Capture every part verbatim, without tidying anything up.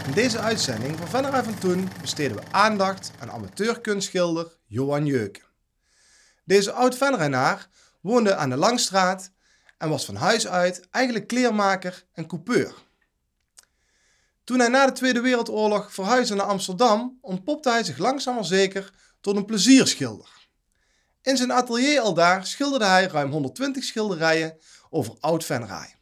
In deze uitzending van Venray van Toen besteden we aandacht aan amateurkunstschilder Johan Jeuken. Deze oud-Venrayenaar woonde aan de Langstraat en was van huis uit eigenlijk kleermaker en coupeur. Toen hij na de Tweede Wereldoorlog verhuisde naar Amsterdam, ontpopte hij zich langzaam maar zeker tot een plezierschilder. In zijn atelier aldaar schilderde hij ruim honderdtwintig schilderijen over Oud-Venray.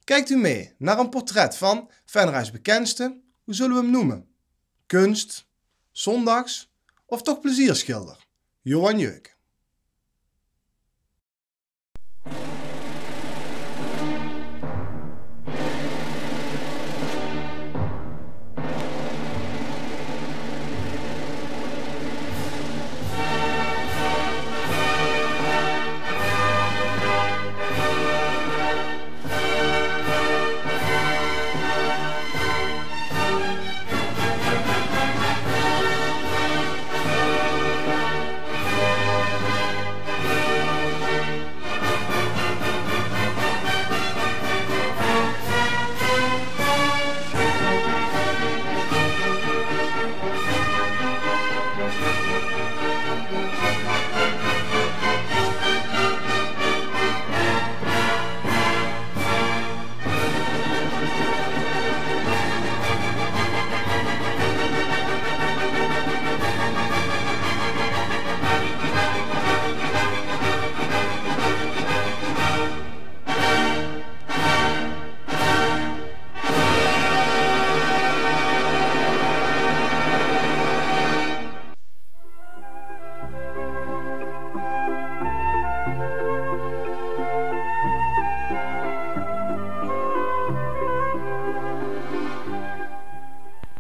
Kijkt u mee naar een portret van Venray's bekendste, hoe zullen we hem noemen? Kunst, zondags of toch plezierschilder? Johan Jeuken.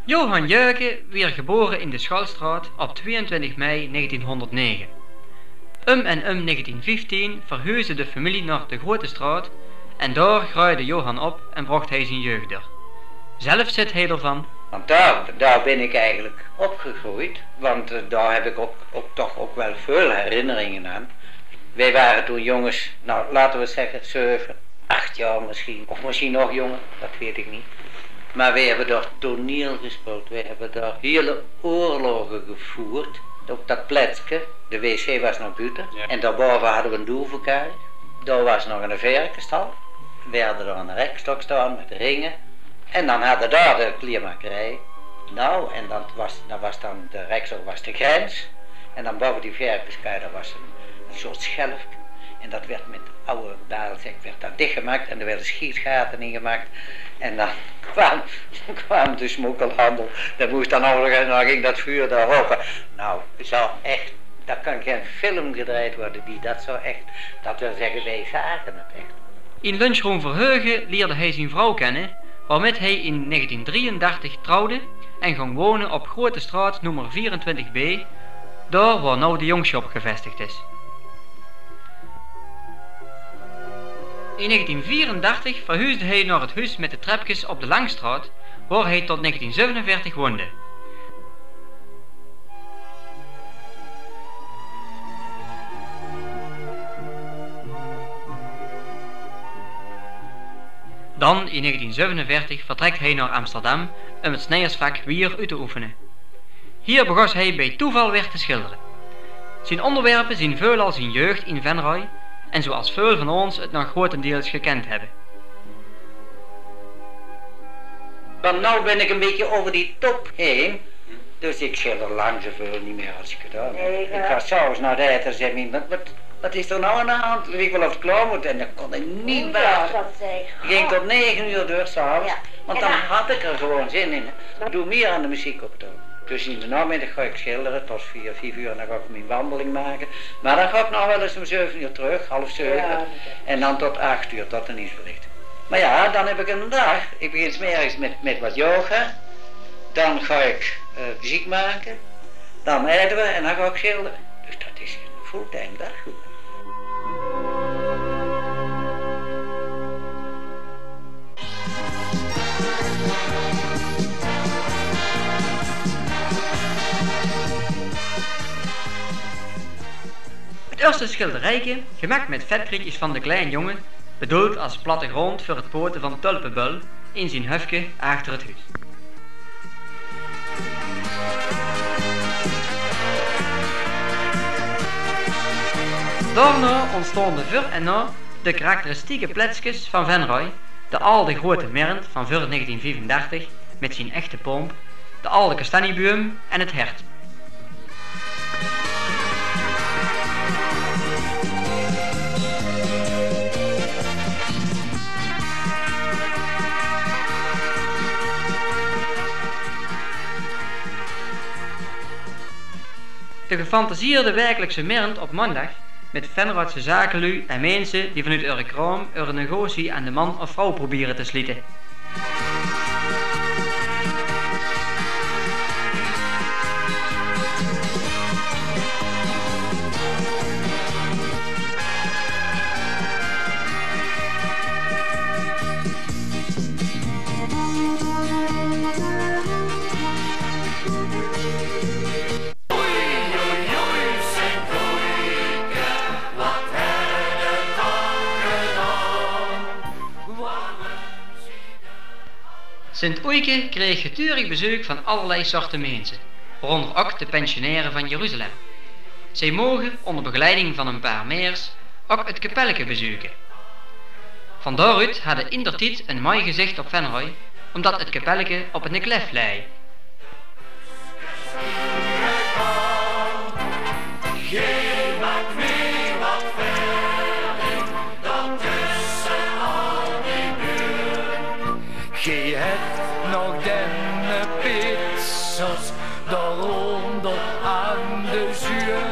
Johan Jeuken werd geboren in de Schoolstraat op tweeëntwintig mei negentienhonderdnegen. Um en um negentien vieftien verhuisde de familie naar de Grote Straat en daar groeide Johan op en bracht hij zijn jeugd door. Zelf zit hij ervan: Want daar, daar ben ik eigenlijk opgegroeid, want eh, daar heb ik ook, ook toch ook wel veel herinneringen aan. Wij waren toen jongens, nou laten we zeggen zeven, acht jaar misschien, of misschien nog jonger, dat weet ik niet. Maar wij hebben daar toneel gespeeld, wij hebben daar hele oorlogen gevoerd. Op dat plekje, de wc was nog buiten, en daarboven hadden we een doevenkaai. Daar was nog een verkenstal. We hadden daar een rekstok staan met ringen. En dan hadden daar de kleermakerij. Nou, en dat was, dat was dan, de rekstok was de grens. En dan boven die verkenskaai, daar was een, een soort schelfje. En dat werd met oude baalzek werd dat dichtgemaakt en er werden schietgaten in gemaakt. En dan kwam, kwam de smokkelhandel. Dan moest dan nog, dan ging dat vuur daar hopen. Nou, zo echt, daar kan geen film gedreid worden die dat zo echt, dat wil zeggen, wij zagen het echt. In Lunchroom Verheugen leerde hij zijn vrouw kennen, waarmit hij in negentien drieëndertig trouwde en ging wonen op Grote Straat nummer vierentwintig B, daar waar nou de Jongshop gevestigd is. In negentien vierendertig verhuisde hij naar het huis met de trepjes op de Langstraat, waar hij tot negentien zevenenveertig woonde. Dan, in negentien zevenenveertig, vertrekt hij naar Amsterdam om het snijersvak weer uit te oefenen. Hier begos hij bij toeval weer te schilderen. Zijn onderwerpen zien veulal zijn jeugd in Venray en zoals veul van ons het nog grotendeels gekend hebben. Want nou ben ik een beetje over die top heen. Dus ik schilder lang zoveel niet meer als ik gedaan heb. Nee, ik ga s'avonds naar de eten en zeg: "Mien, wat, wat, wat is er nou aan de hand?" Ik wil of het klaar moet. En dan kon ik niet wachten. Ik ging tot negen uur door s'avonds. Ja. Want dan had ik er gewoon zin in. Ik doe meer aan de muziek op dan. Dus in de namiddag ga ik schilderen tot vier, vijf uur en dan ga ik mijn wandeling maken. Maar dan ga ik nog wel eens om zeven uur terug, half zeven. Ja, dat. En dan tot acht uur, tot de nieuwsberichten. Maar ja, dan heb ik een dag. Ik begin 's morgens met, met wat yoga. Dan ga ik eh, muziek maken. Dan eten we en dan ga ik schilderen. Dus dat is een fulltime dag. Het eerste schilderijke, gemaakt met vetkrietjes van de klein jongen, bedoeld als plattegrond voor het poten van tulpenbul in zijn hufke achter het huis. Daornao óntstaonde veur en nao de karakteristieke pletskes van Venroy, de alde groeate merrend van veur negentien viefendertig mit zien echte pómp, de alde kastanjebuum en 't hert. De gefantaseerde wekelijkse merrend op maondaag mit Venroyse zakelui en minse die vanoet eure kraom eure negotie aan de man of vrouw probere te sliete. Sint Oeike kreeg gedurig bezeuk van allerlei sorte minse, wooronder ok de pensionaire van Jeruzalem. Zie moge, ónder begeleiding van e paar mairs, ok 't kepelleke bezeuke. Van daoruut hadde indertied e mooi gezicht op Venroy, ómdat 't kepelleke op 'ne klef lei. Geej maak mej wat verder dan tösse al die buur. Geej het nog denne pitsers daoronder aan de zuur.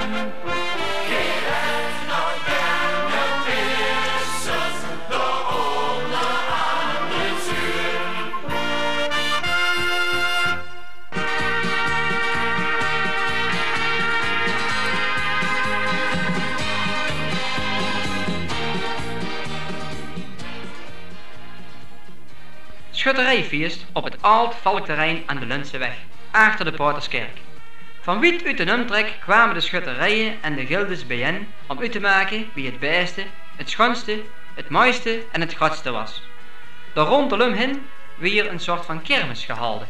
Geej het nog denne pitsers daoronder aan de zuur. Schutterijfeest op 't Aald Valkterrein aan de Luntseweg, achter de Paoterskerk. Van wied oet d'n umtrek kwame de schutterieje en de gildes beejein óm oet te make wie 't bèste, 't sjoonste, 't mooiste en 't grotste was. Dao róndelóm hin wier 'n soort van kermis gehalde.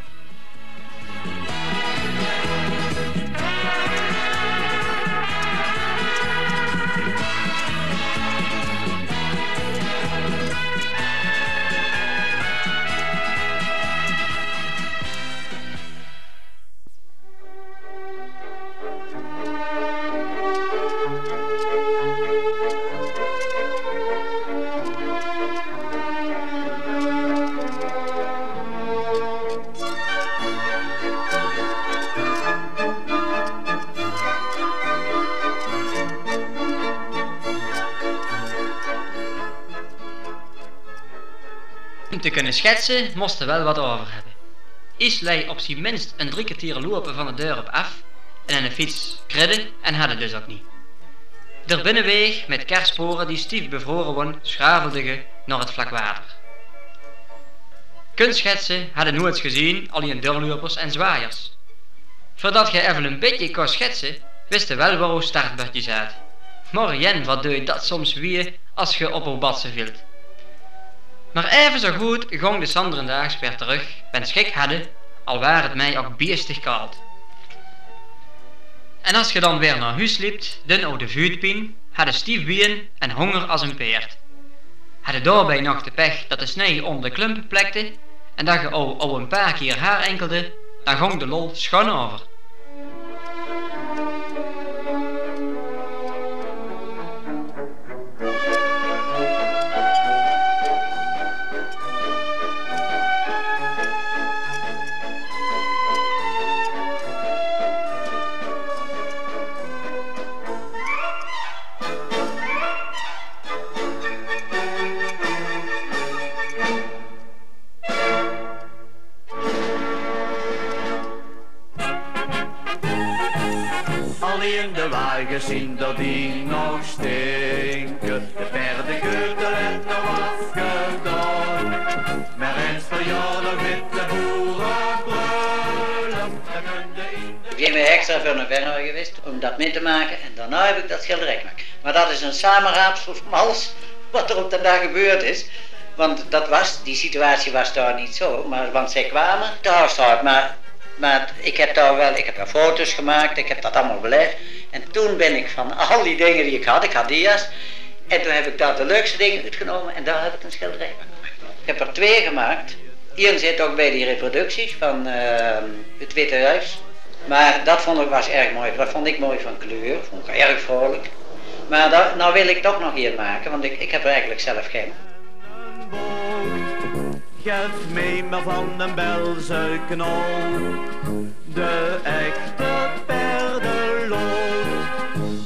Óm te kunne schetse, mós te wel wat euver höbbe. Iech lei op zien minst e drie kertier loupe van 't dörp aaf en 'ne fiets kridde en hadde dus ok neet. D'r binneweeg, mit kerspore die stief bevrore woon, sjaovelde ge nao 't vlak water. Kunstschetse hadde noeits gezeen, allein deurloupers en zwaaiers. Veurdat ge evel e bietje kós schetse, wiste wel wao ow startbördje zaat. Mer jen, wat deit dat soms wee as ge op ow batse vilt. Mer evel zoe good góng de sanderendaags weer trök, wens ge 't hadde, al waar 't mej ok biestig kaald. En as ge dan weer nao hoes liept, dun ow de vuutpien, hadde stief been en hónger as e peerd. Hadde daobij nog de pech dat de snei ónder de klumpe plekde en dat ge ow, ow e paar kier haar enkelde, dan góng de lol sjoon euver. Allein de wages zien d'r die nog stinke, de perde geutelet nog aafgedaon. Mer ins per jaor nog mit de boere breule, dan kunde in de... Ich bin weer extra veur nao Venray gewaes óm dat mit te make en daonao höb ich dat sjilderij gemaak. Mer dat is ein sameraapsel van alles wat d'r op daen daag gebeurd is. Want dat was, die situatie was dao neet zo, mer, want zie kwame te Haostaod, mer Maar ik heb daar wel, ik heb daar foto's gemaakt, ik heb dat allemaal beleefd. En toen ben ik van al die dingen die ik had, ik had dia's. En toen heb ik daar de leukste dingen uitgenomen en daar heb ik een schilderij van gemaakt. Ik heb er twee gemaakt. Eén zit ook bij die reproducties van, eh, het Witte Huis. Maar dat vond ik, was erg mooi. Dat vond ik mooi van kleur, vond ik erg vrolijk. Maar daar, nou wil ik toch nog één maken, want ik, ik heb er eigenlijk zelf geen. Geef mij maar van een Belse knol, de echte paerdeloot.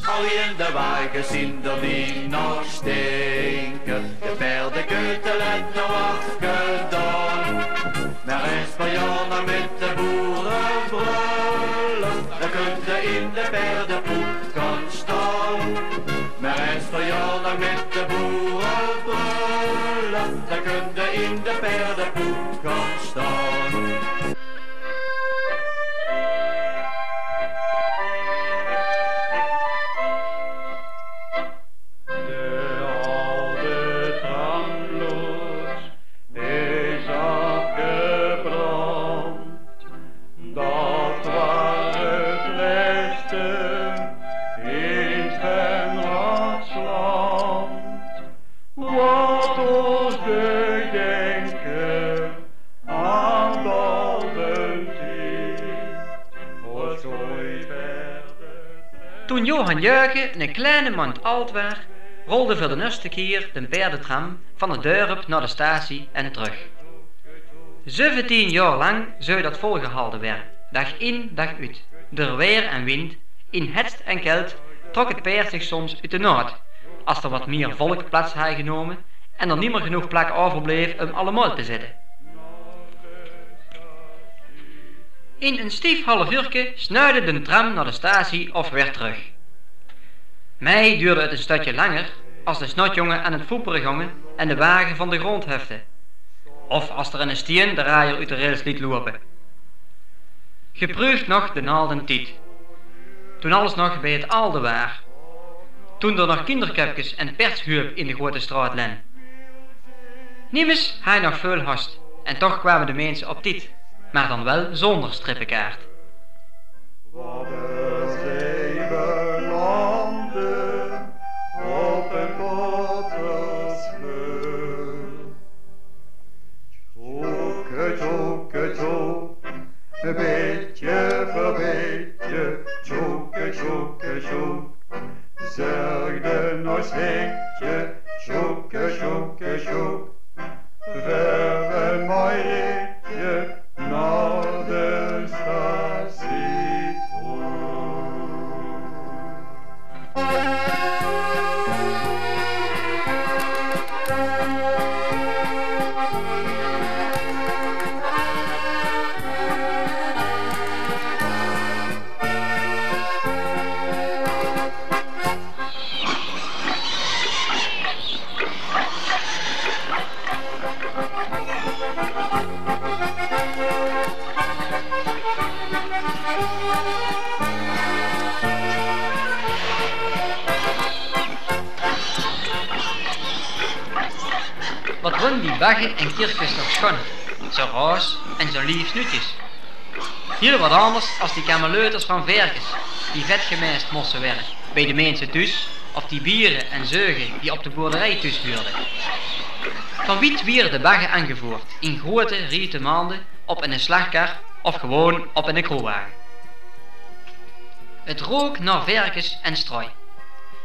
Al die in de wagens zien er die nog stinken. De paerdekeutel het nou afgedaan. Maar eens per jaar nog met de boeren brullen, dan kunt er in de paerdepoep gaan staan. Maar eens per jaar nog met de boeren brullen, dan kunt er in de paerdepoep gaan staan. De alde tramloods is afgebrand. Dat waar het leste in Venradsland. Wat ons deed denken aan dat tied, wat gooi verder. Toen Johan Jurgen 'ne kleine maond ald waar, rolde veur de nörste kier de paerdetram van 't dörp nao de statie en trök. Zeventien jaor lang zou dat volgehalde waere, daag in, daag oet, door waer en wind, in hetst en keld trok 't paerd zich soms oet de naod, as d'r wat mier volk plaats haaj genome en d'r nimmer genóg plak euverbleef um allemaol te zitte. In e stief half uurke snuide de tram nao de statie of weer trök. Mei duurde 't e stökske langer, as de snotjonge aan 't foepere gónge en de wage van de grónd hefte. Of as d'r 'ne stien de rajer oet de rails liet loupe. Gepreufd nog d'n alden tied. Toen alles nog bie 't alde waar. Toen d'r nog kinderköpkes en pertshuup in de groeate straot len. Niemes haaj nog veul hast en toch kwame de minse op tied, maar dan wel zónder strippekaart. Wat is even landen op 'n pottersveur. Tjoeke, tjoeke, tjoek. Bietje veur bietje. Tjoeke, tjoeke, tjoek. Zörgde nog 'n hitje. Tjoeke, tjoeke, tjoek. Veur e mooi ritje nao de statie toe. Wat wónne die bagge en kierkes toch sjoon, zo roos en zo lief nuutjes. Hiel wat anders as die kameleuters van verkes, die vet gemeist moste waere, bie de minse thuus, of die biere en zeuge die op de boerderie thuus huurde. Van wied wierde de bagge aangevoerd, in groeate riete mande, op 'ne slagkar of gewoon op 'ne kroewage. 't Rook nao verkes en strooi.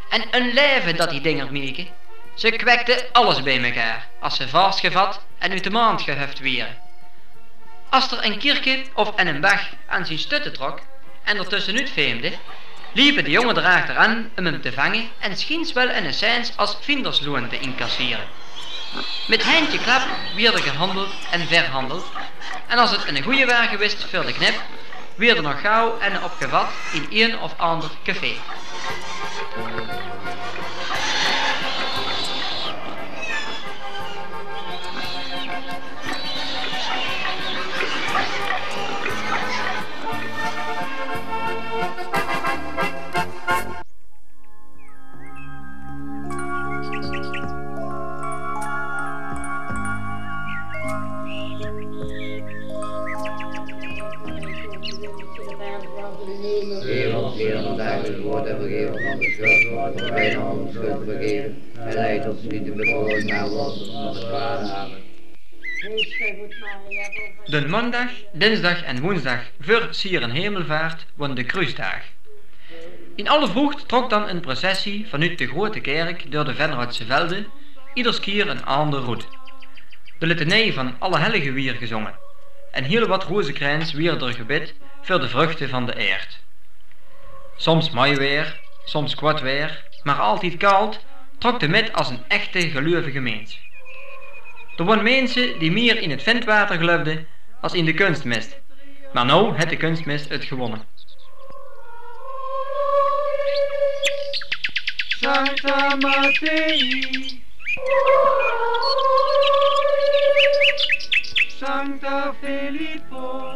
En e laeve dat die dinger mieke. Ze kwekte alles bie mekaar, as ze vastgevat en oet de mand gehöft wiere. As d'r e kierke of 'ne bag aan zien stutte trok en d'r tössenuut veemde, liepe de jonge d'r achteraan um 'm te vange en schiens wel 'ne cent as vindersloon te incassere. Mit hendjeklap wierde gehandeld en verhandeld, en as 't 'ne goeie waar gewist veur de knip, wierde nog gauw 'ne opgevat in ien of ander café. Heer, ons dagelijks brood en vergeef ons onze schuld, zoals wij ook onze schuldigen vergeven. En leid ons niet in beproeving, maar los ons van het kwade. Den maondaag, dinsdaag en woensdaag veur Sierenhemelvaart woen de kruusdaag. In alle vroegte trok dan een processie vanuit de grote kerk door de Venraadse velden, ieders kier een ander roet. De litanij van Allerhellige wier gezongen en hiel wat rozekrens wier d'r gebid veur de vruchten van de aerd. Soms mooi weer, soms kwad weer, maar altied kald, trok de mit as een echte geluivige mins. D'r woen minse die mier in het vindwater geluifden as in de kunstmist. Maar now het de kunstmist het gewonnen. Sancta Mattei, Sancta Filippo.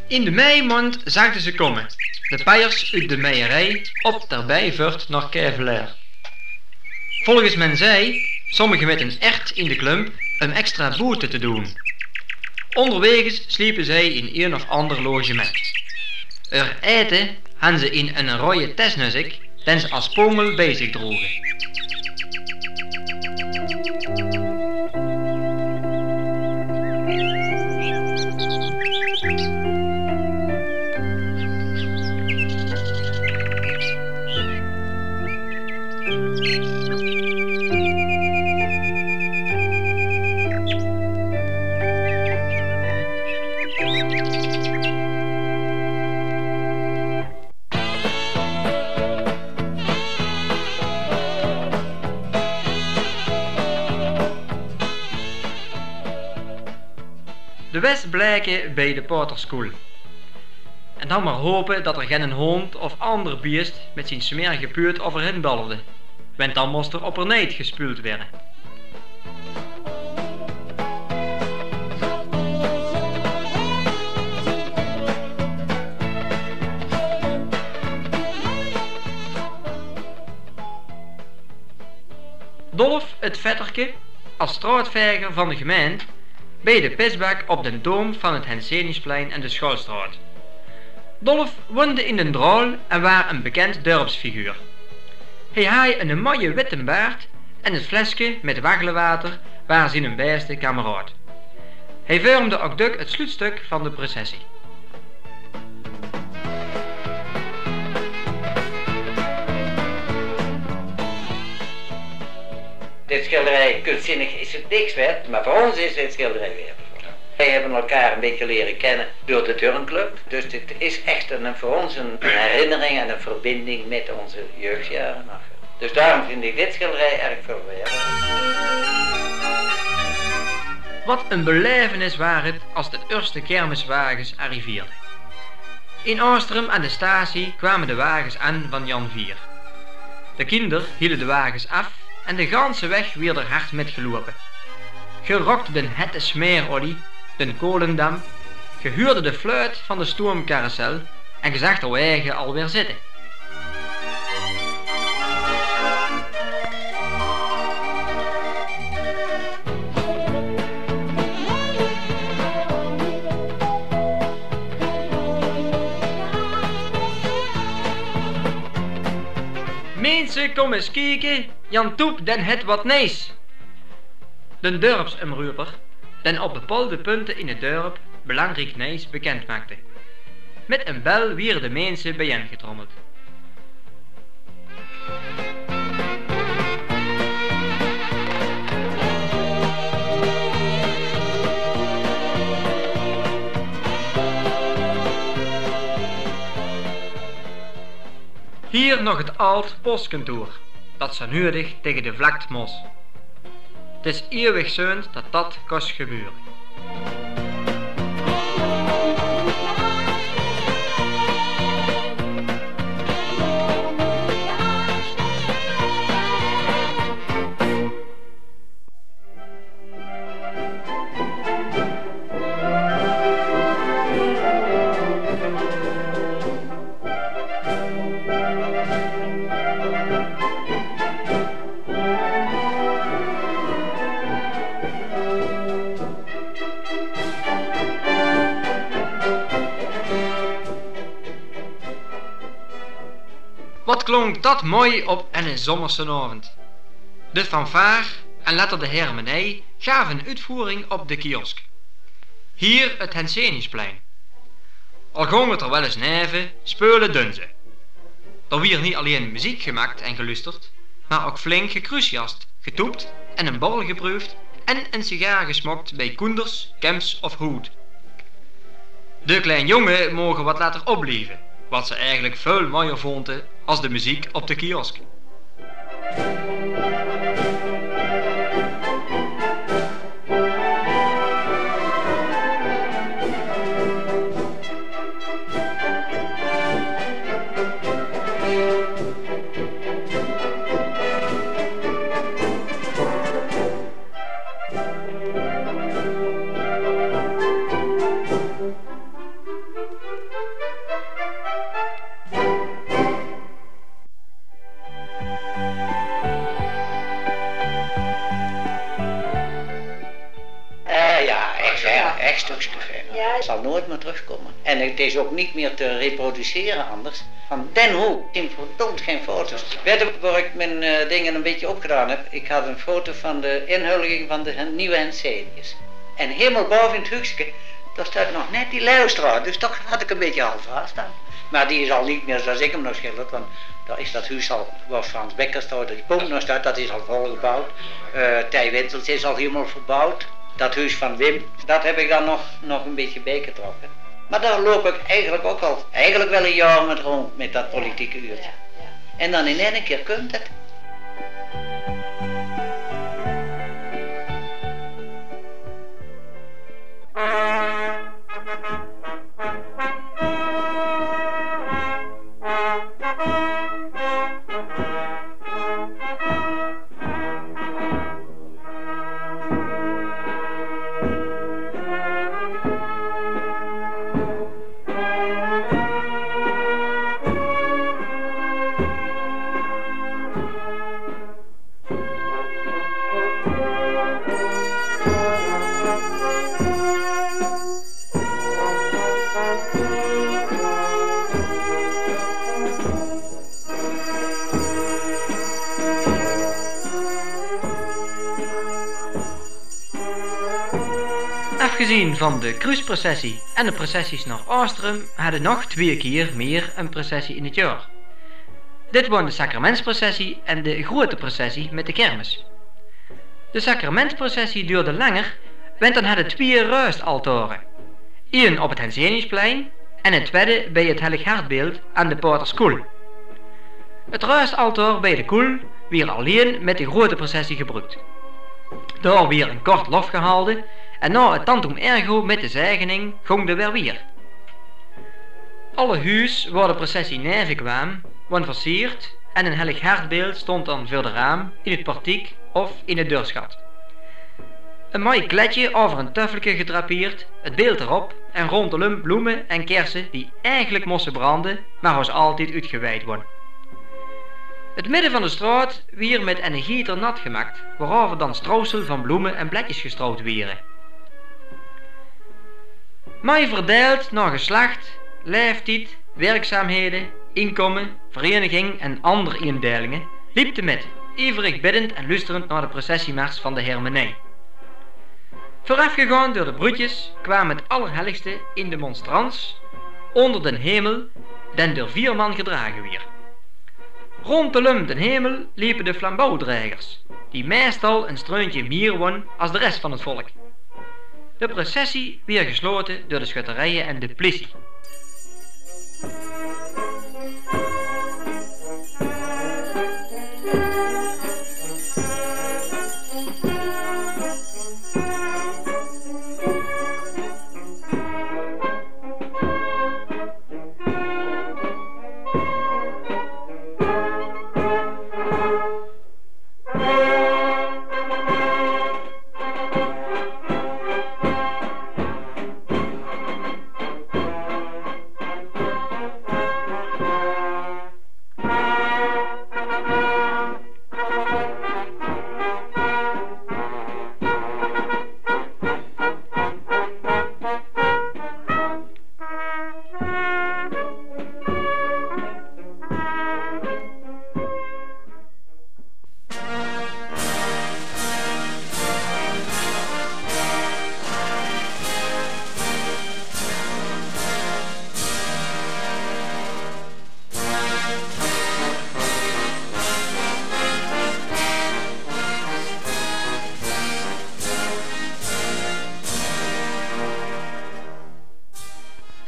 In de meimaond zagde ze komme, de peiers oet de meierij op der Beivurt nao Kevelaer. Volgens men zei sommige mit een ert in de klump um extra boete te doen. Onderweges sliepen zij in een of ander logement. Eur aete han ze in een rooie tesnusik, den ze as pongel bij zich droegen. De wes blaeke bij de paterskoel. En dan maar hopen dat er gen hond of ander biest met zien smerige puut overhin balde. Want dan mos er op er nijd gespuuld werre. Dolf het Vetterke, as straotveger van de gemeint, bij de pisbak op den doom van het Henseniusplein en de Schoolstraot. Dolf woonde in den Draol en waar een bekend dorpsfiguur. Hij haaj een mooie witte baard en het fleske met waggelewater waar zien beste kameraad. Hij vormde ook duk het sluutstuk van de processie. Dit schilderij, kunstzinnig is het niks waerd, maar voor ons is het schilderij waerd. Wij hebben elkaar een beetje leren kennen door de turnclub. Dus dit is echt een, voor ons een, een herinnering en een verbinding met onze jeugdjaren. Dus daarom vind ik dit schilderij erg veel waerd. Wat een belevenis waar het as de eerste kermiswagens arriveerden. In Oostrum aan de statie kwamen de wagens aan van Jan Vier. De kinder hielen de wagens af en de ganse weg wier er hard mitgelopen. Ge rokte den hette smeerolie, den kolendamp, ge huurde de fluit van de stoomcarousel en ge zag de wegen alweer zitten. Minse, kom ens kieke, Jan Toep, den het wat nijs. Den dorpsomroeper, den op bepaalde punten in het dorp belangrijk nijs bekend maakte. Met een bel wieren de minse bijeengetrommeld. Hier nog het aald postkantoor. dat zoe nuuedig tege de vlakt mós. 't Is ieuwig zeund dat dat kós gebeure. Wat klonk dat mooi op enne zommersen aovend. De fanfaar en later de hermenie gaven oetvoering op de kiosk. Hier 't Henseniusplein. Al góng 't d'r wel ins neve, speule dun ze. D'r wier nie allein meziek gemakt en gelusterd, maar ok flink gekruusjast, getoept en en borrel gepreufd en en sigaar gesmokt bie Koenders, Kemps of Hoed. De klein jonge moge wat later opblieve, wat ze eigelik veul mojer vonte as de meziek op de kiosk. Eh, ja, echt, hè, echt stökske film. Ja. Het zal nooit meer terugkomen. En het is ook niet meer te reproduceren anders. Van Den Hoek zien verdomd geen foto's. Verder wor ik mijn, eh, dingen een beetje opgedaan heb. Ik had een foto van de inhuldiging van de Hen-, nieuwe Hensenius. En helemaal boven in het huukske, daar staat nog net die Leeuwstraat. Dus toch had ik een beetje houvast aan. Maar die is al niet meer zoals ik hem nog schilderde, want daar is dat huis al, waar Frans Bekkers trouwens, die pomp nog staat, dat is al volgebouwd. Eh, Thei Wintels is al helemaal verbouwd. Dat huis van Wim, dat heb ik dan nog, nog een beetje bijgetrokken. Maar daar loop ik eigenlijk ook al, eigenlijk wel een jaar met rond, met dat politieke uurtje. Ja, ja. En dan in ene kier kump het. Aafgezeen van de kruusprocessie en de processies nao Aostrum hadde nog twee kier meer een processie in het jaor. Dit woor de sacramentsprocessie en de groeëte processie met de kermis. De sacramentsprocessie duurde langer, want dan hadde twee ruistaltore. Ien op het Henseniusplein en het twiede bij het Hellig Hartbeeld aan de Paterskoel. Het ruistaltoor bij de koel wier allein met de groeëte processie gebruukt. Daar wier een kort lof gehalde en nao het Tantum Ergo met de zegening góng de weer wier. Alle huus waar de processie neve kwaam, woor versierd en een Hellig Hartbeeld stond dan veur de raam, in het portiek of in het deursgat. Een mooi kledje over een tuffelke gedrapeerd, het beeld erop en rondelum bloeme en kerse die eigenlijk mosse brande, maar haos altied uutgeweid woor. Het midde van de straot wier met enne gieter nat gemakt, waorover dan strousel van bloeme en bledjes gestrouwd wiere. Mooi verdeild nao geslacht, leeftied, werkzaamhede, inkome, vereniging en ander indeilinge, liep de mit, ieverig biddend en lusterend nao de processiemars van de hermenie. Veurafgegaon door de bruudjes kwaam het Allerhelligste in de monstrans onder den hemel, den door vier man gedrage wier. Rondelum den hemel liepe de flambeaudregers, die meestal een streuntje mier woor as de rest van het volk. De processie wier geslote door de schutterieje en de pliesie.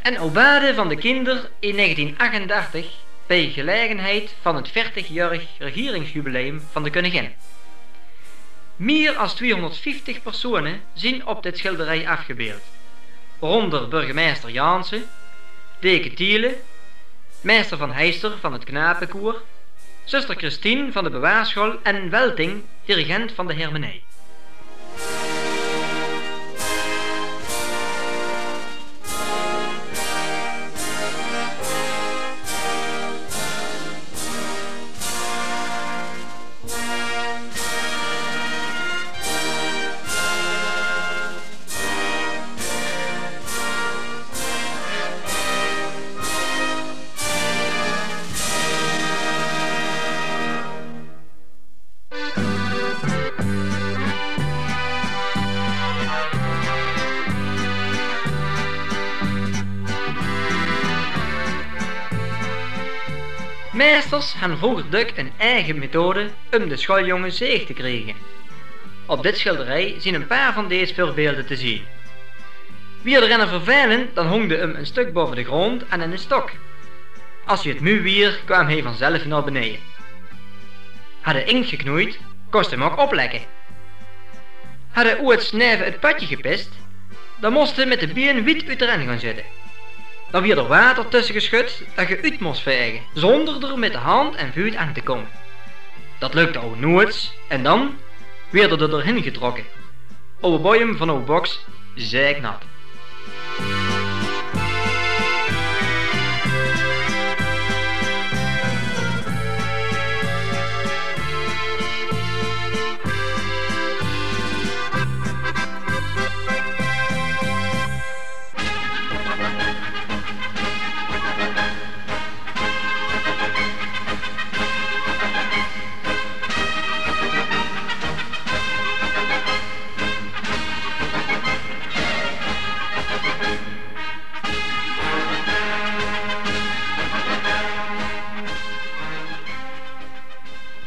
En aubade van de kinder in negentien achtendertig bij gelegenheid van het veertigjäörig regeringsjubileum van de koningin. Mier as twiehonderdvieftig persone zien op dit schilderij afgebeeld, waoronder burgemeister Jansen, deke Thiele, meister Van Heister van het knapekoer, zuster Christien van de bewaarschool en Welting, dirigent van de hermenie. Meisters han vreuger dök 'n eige methode um de schooljonges zeeg te kriege. Op dit schilderij zien 'n paar van dees veurbeelde te zien. Wier d'r enne vervelend, dan hóng d'r 'm 'n stök bove de grond aan 'ne stok. As 't mui wier, kwaam heej vanzelf nao beneje. Hadde inkt geknoeid, kos 'm ok oplekke. Hadde oets neve 't pötje gepist, dan mos 'r mit de been wied uterein gaon zitte. Dan wier d'r water tösse geschud dat ge uut mos vege, zónder d'r mit de hand en vuut aan te kómme. Dat lukde ok noeats en dan wier d'r d'r doorhin getrokke. Owe bojem van owe boks, zeiknat.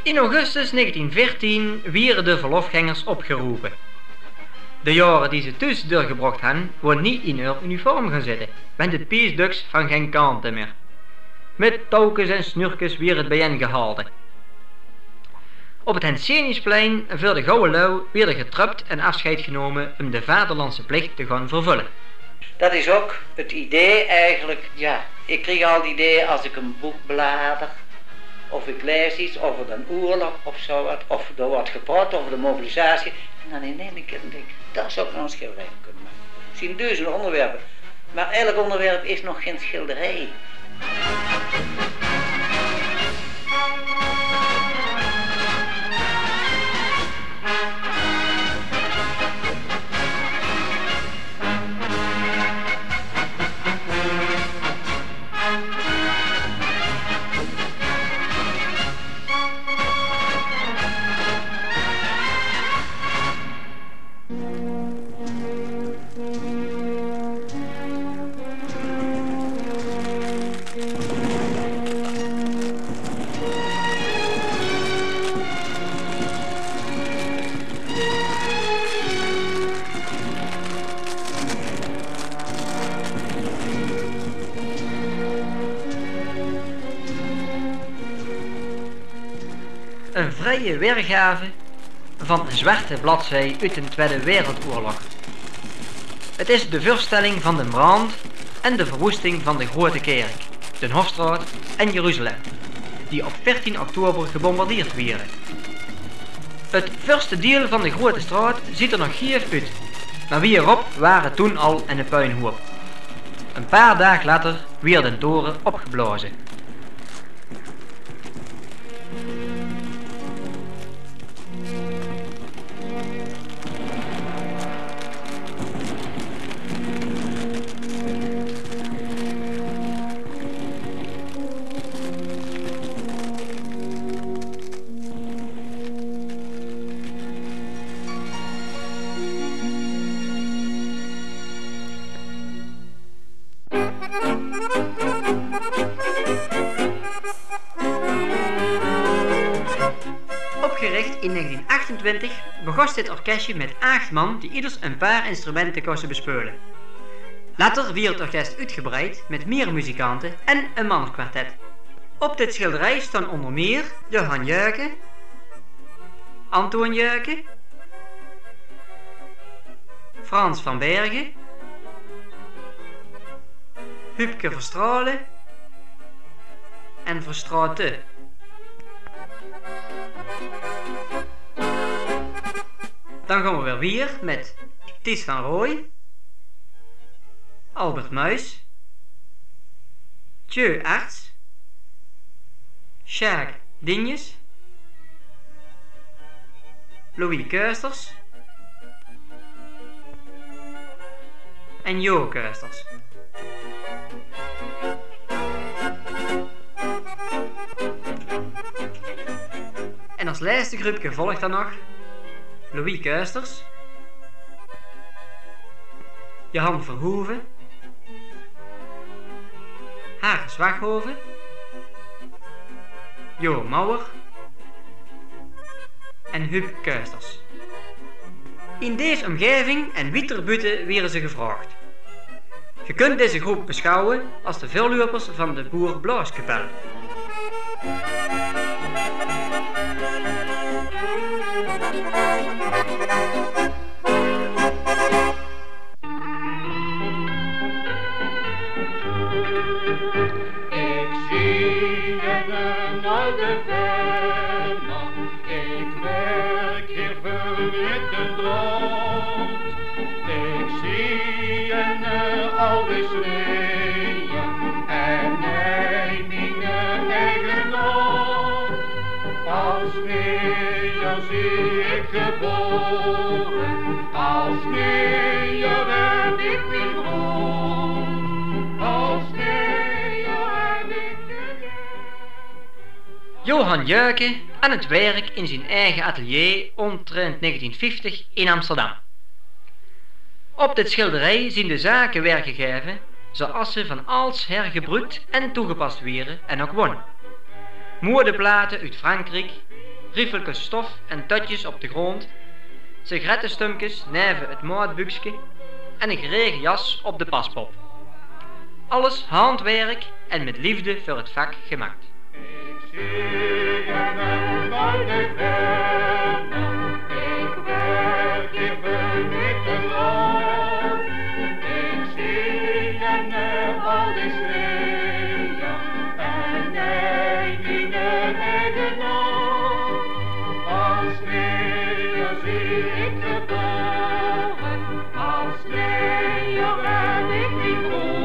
In augustus negentien veertien wiere de verlofgengers opgerope. De jaore die ze thoes doorgebrocht han, woor nie in eur uniform gaon zitte, want 't piesdöks han gen kante mier. Mit toukes en snurkes wier 't bijein gehalde. Op 't Heinsiusplein veur de gouwe lou wier d'r getröpt en afscheid genome um de vaderlandse plich te gaon vervulle. Dat is ok 't idee eigelik, ja, ik krieg al 't idee as ik 'n boek blader, of ik laes iets over den oorlog of zo wat, of d'r wuurt gepraot over de mobilisatie, en dan in eine kier dink ik, dao zou ik nog 'n schilderij van kunne make. D'r zien duuzend onderwerpe, maar elk onderwerp is nog gen schilderij. Ein vrije weergave van ein zwarte bladzij oet de Twiede Wereldoorlog. Het is de veurstelling van de brand en de verwoesting van de Groeate Kerk, de Hofstraot en Jeruzalem, die op veertien oktober gebombardeerd wiere. Het veurste deil van de Groeate Straot ziet er nog gaef oet, maar wieërop ware toen al eine puinhoop. Ein paar daag later wier de tore opgeblaoze. Opgerich in negentien achtentwintig begós dit orkesje mit ach man die ieders ein paar instrumente koste bespeule. Later wier 't orkes oetgebreid mit mier muzikante en e mannenkwartet. Op dit sjilderij staon ónger mier Johan Juiken, Antoon Juiken, Frans van Bergen, Hupke Verstraelen en Verstraeten. Dan gaon we weer wier mit Ties van Rooij, Albert Muis, Tjeu Arts, Sjaak Dinjes, Louis Keusters en Jo Keusters. En als lèste grupke volg dan nog Louis Keusters, Johan Verhoeven, Harris Wachhoven, Jo Mouwer en Huub Kuisters. In dees ómgaeving en wieter boete wiere ze gevraogd. Ge kunt deze groep besjouwe als de veurlupers van de Boer Blaaskapel. Ik zie een oude vent, ik werk hier veur witte brood. Ik zie een, eh, oude sneeuw en hij miene eigen oor. Als sneeuw zie ik geboren, als sneeuw heb ik mijn brood, als sneeuw heb ik mijn brood. Johan Juiken aan het werk in zijn eigen atelier omtrent negentien vieftig in Amsterdam. Op dit sjilderij zien de zake weergegaeve zoeas ze van alsher gebruukt en toegepast wiere en ok won. Moedeplate oet Frankriek, riefelkes stof en tötjes op de grond, sigarettestumkes neve het maotbukske en 'n gerege jas op de paspop. Alles handwerk en mit liefde veur het vak gemaakt. Ik zie een oude vent, ik werk hier veur witte brood. Ik zie een, eh, oude sneeuw en hij miene eigen oor. Als sneeuw zie ik geboren, als sneeuw heb ik mijn brood.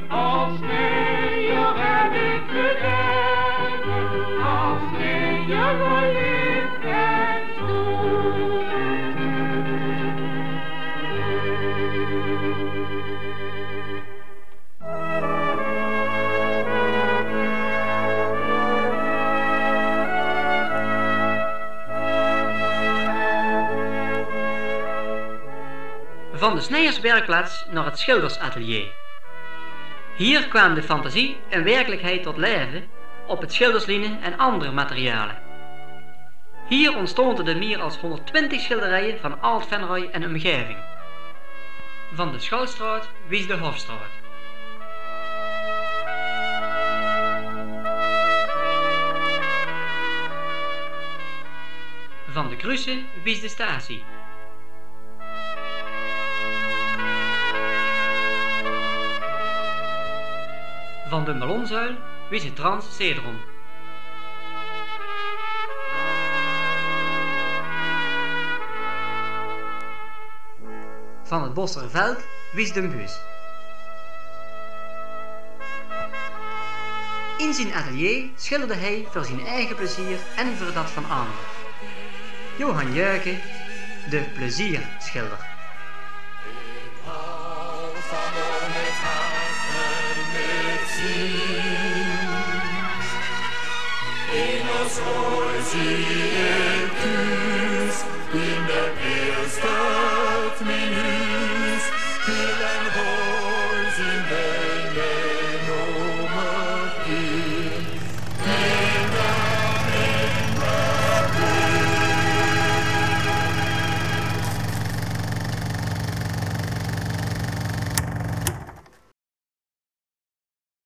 Als sneeuw heb ik gedagen, als sneeuw leef en stoel. Van de sneierswerkplaats naar het schildersatelier. Hier kwaam de fantasie en werkelijkheid tot leven op het schilderslinnen en andere materialen. Hier ontstonden de meer als honderdtwintig schilderijen van Ald-Venray en omgeving. Van de Schoolstraat wies de Hofstraat. Van de Kruusse wies de statie. Van de Melonzuil wies het Trans Cedron. Van het Bosterveld wies de buus. In zijn atelier schilderde hij voor zijn eigen plezier en voor dat van anderen. Johan Juiken, de plezierschilder. Ik hou van om het hart met ziens. In ons oor zie ik thuis, in de beelstad mijn